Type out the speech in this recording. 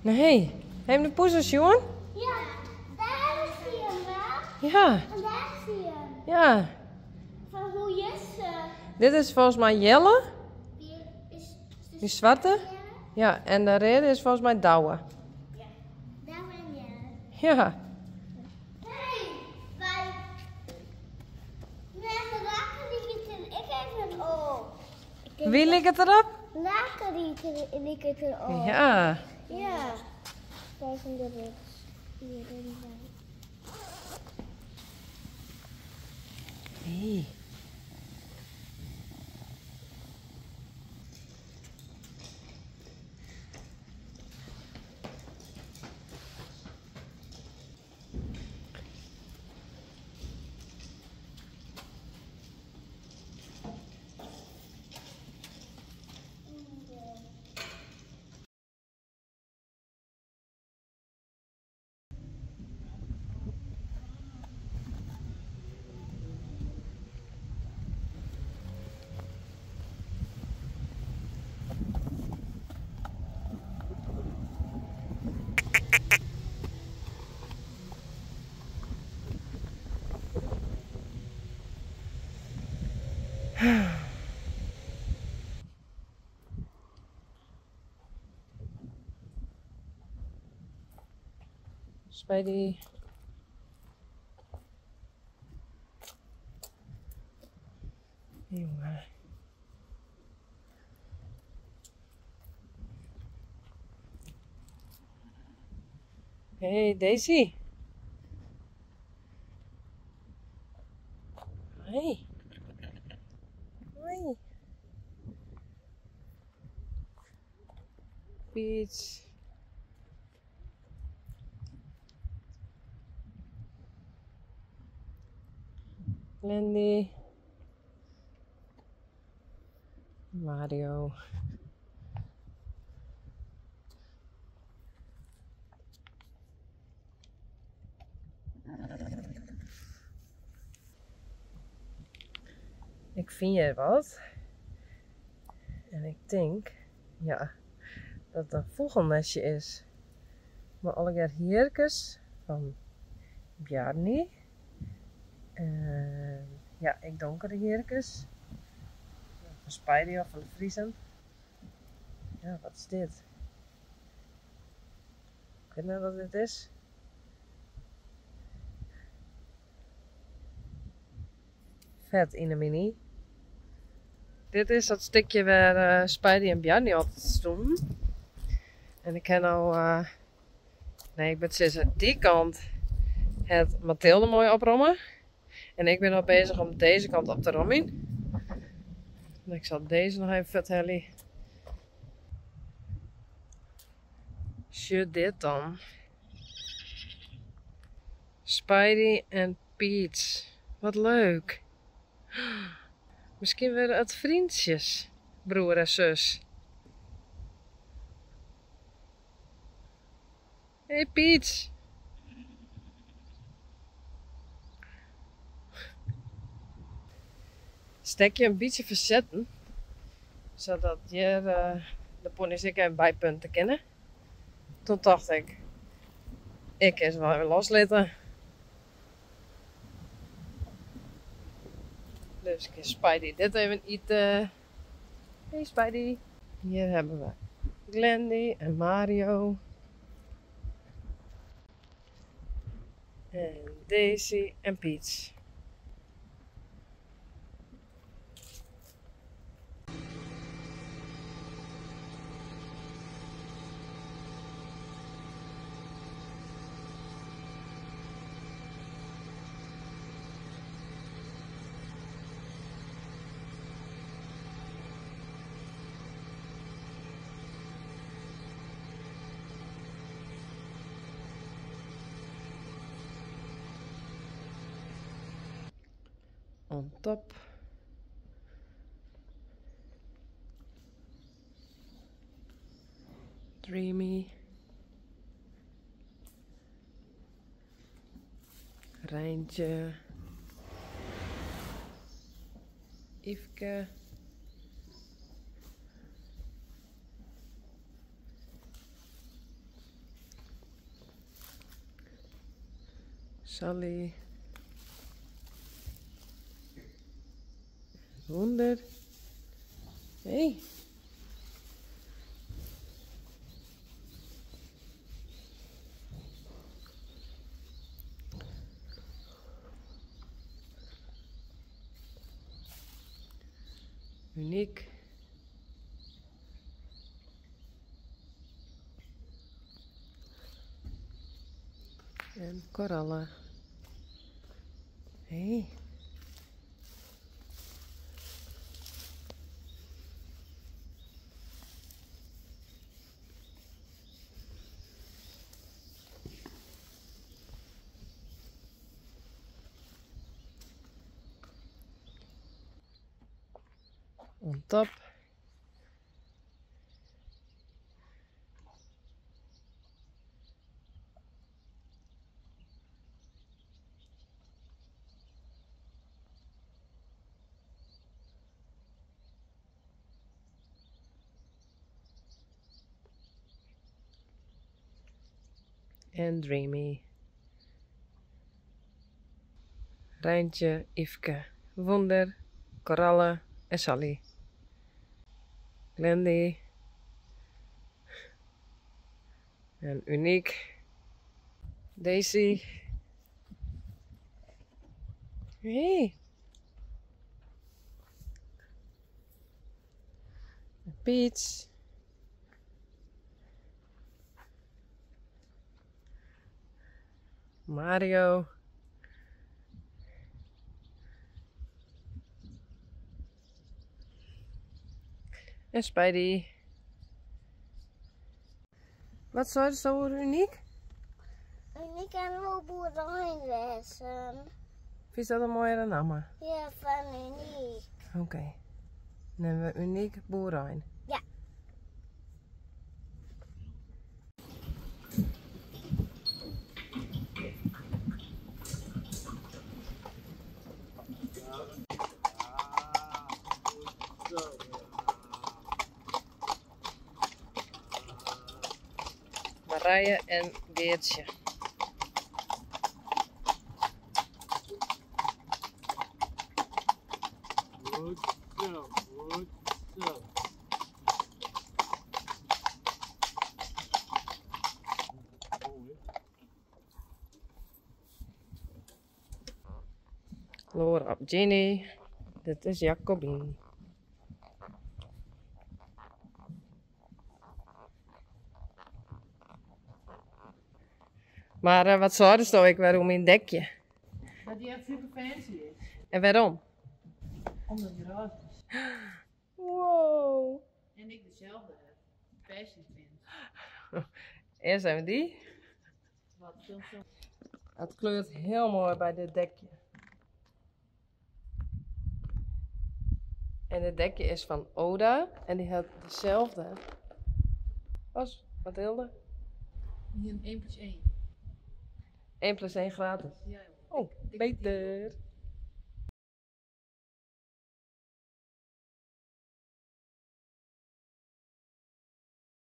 Nee. Ha jim de poes al sjoen? Ja, dêr is hy him, hè? Ja. En dêr is hy him. Ja. Fan hoe is se? Dit is folgens my Jelle. Die Die swarte. Ja, en de reade is folgens my Douwe. Ja, Douwe en Jelle. Ja. Hey, wy. Nee, de rakker liket er ek even op. Wie liket derop? Rakker liket erop. Ja. Ja. Daar zijn de rups. Hier erbij. Hey. Spidey. Jongen. Hey Daisy. Hoi. Hoi. Peach. Landy. Mario. Ik fyn hjir wat. En ik tink, ja, dat it in fûgelnestje is. Mei allegear hierkes fan Bjarni. En ja, ek donkere hierkes. Fan Spidey of fan de Friezen. Ja, wat is dit? Ik wit net wat dit is. Fet yn de miny. Dit is dat stikje wêr Spidey en Bjarni altyd stoenen. En ik ha no, nee, ik moat sizze, dy kant hat Mathilde moai opromme. En ik bin no bezich om dizze kant op te romjen. En ik sil dizze noch even fuorthelje. Sjoch dit dan. Spidey en Peach. Wat leuk. Miskien wurde it freontsjes, broer en sus. Hey Peach. Stekje in bytsje fersetten, sadat hjir de pony's ek even bypunte kinne. Toen tocht ik, ik kin se wol even loslitte. Dus kin Spidey dit even ite. Hey Spidey. Hjir hawwe we Glendy en Mario. En Daisy en Peach. On top. Dreamy. Reintje. Yfke. Sally. Wonder. Hey. Uniek. En korallen. Hey. On top. En Dreamy. Rijntje, Yfke, Wonder, Koralle en Sally. Glendy. En Uniek. Daisy. Hey. Peach. Mario. En Spidey. Wat zou het zo uniek? Uniek en wel boerderij wezen. Vind je dat een mooiere naam? Ja, van Uniek. Oké. Okay. Dan hebben we Uniek Boerijn. Ja. Marije en Geertje. Goed zo, goed zo. Laura op Jenny. Dit is Jacobien. Maar wat zou er ik waarom in dekje? Dat die echt super fancy is. En waarom? Omdat die roze is. Wow. En ik dezelfde heb. Fashion twins. Eerst hebben we die. Wat veel. Het kleurt heel mooi bij dit dekje. En het dekje is van Oda. En die had dezelfde als Mathilde. Hier een 1 plus 1. 1 plus 1 gratis. Ja, oh, beter.